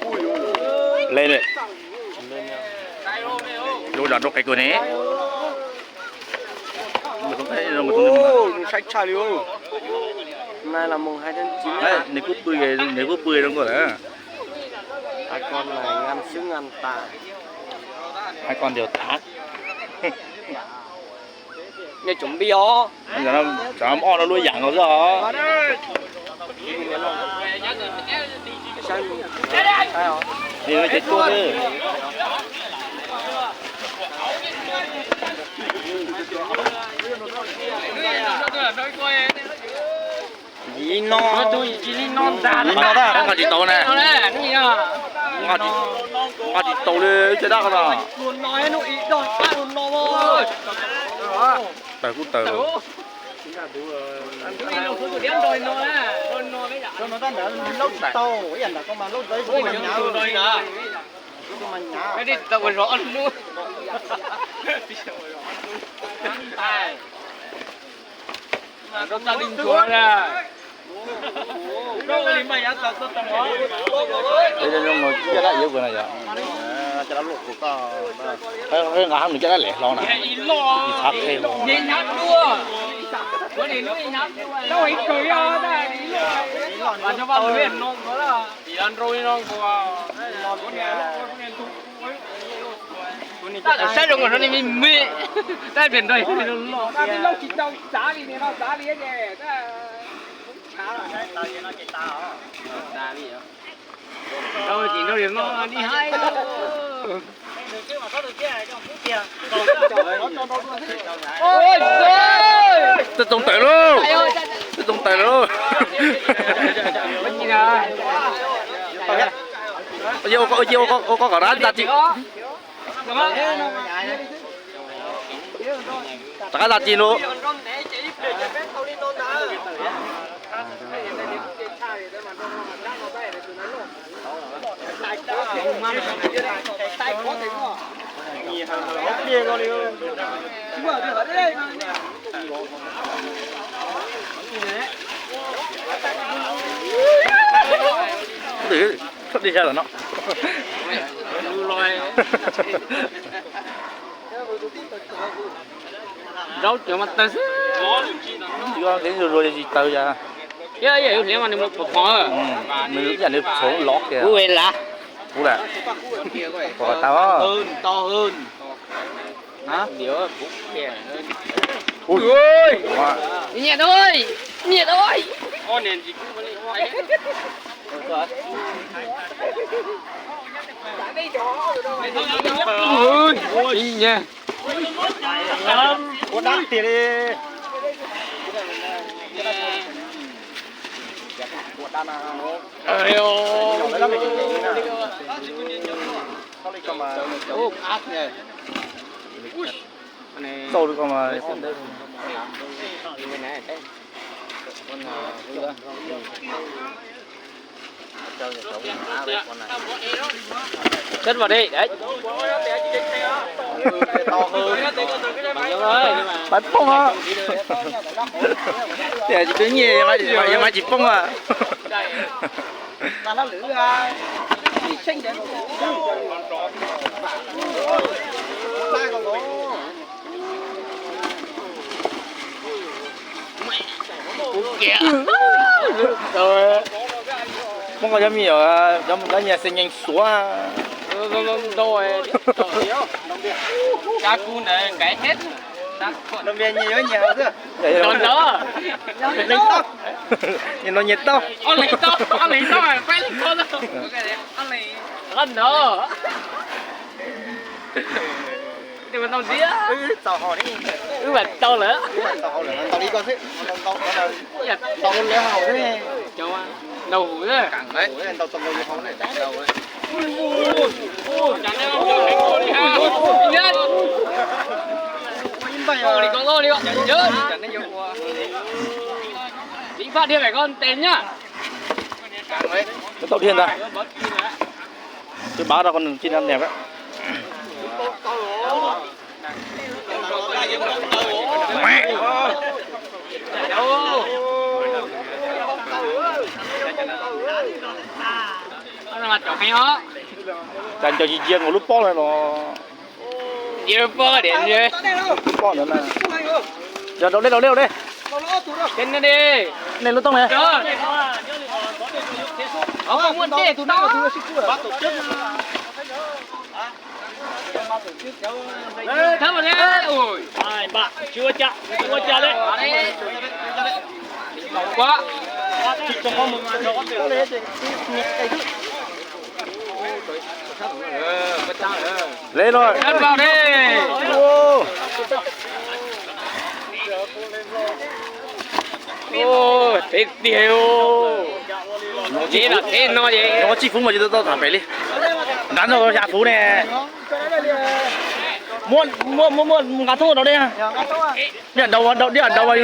Ua li, lub zos rau qe kuv ne. Saib tshaj li. Nws kuj pw, nws kuj pw zoo nkauj lawm. Hai con này ngăn xứ ngăn tà. Hai con đều tám. Nghe chuẩn bị ó. Ob no lub yam nkaus xwb os. Ni no ces tua xwb. Li no, li no tab, nqa tsis tau na. Nqa tsis tau li caj dab no. Tawg kuj tawg. Caj dab yuav kuv na yom. Nqa nws caj dab lem hlo na. Ib txhab qheb hlo. Saib zoo nkaus ni me me, tab pem nrog los tsis tau txav li, nim no txav li ces. Nrau ces nrau li no li haib. Twb txoov tawm lauj, twb txoov tawm lauj. Ua koj kom rov qab ntxa tsis, rov qab ntxa tsis lawm. Thob dij sab tom no. Zaub cov mas tawg xwb. Tsis kev zuag zuag tsis tawg yam. Thiab yam yus hliav mas nws mus pom pom. Nws yam nws txhoov lov kiag. Kuv lawm. Pom tau. Nhiệt thôi, nhiệt thôi. Ui, ui, ui, ui. Ua dab tiag li. Txauj li ko mas. Chết vào đi đấy. Pais poob os. Tias tsis peb nyiaj, yog mas tsis poob os. Muab koj cov me nyuam, cov nyias xeem nyees xuav. Nyias no nyias tau. Wb mam tau lawm. Ntau huv. Ib phaj dhia pem ko tes nyaj. Tau dhia ntag. Twb pab rau con nws cij nab ntees. Cas nco ntsia nkaus lub pob no los. Lub pob ntawd na. Yog, rau dej, rau dej, rau dej. Nej lub tooj ne. Li no. Teb tiag. Teb no ces, tsis fuv mas tsis tau tham pem li. Nrad no xya fuv ne. Muab, muab, muab nqa thoob rau dej. Dej daus, dej daus.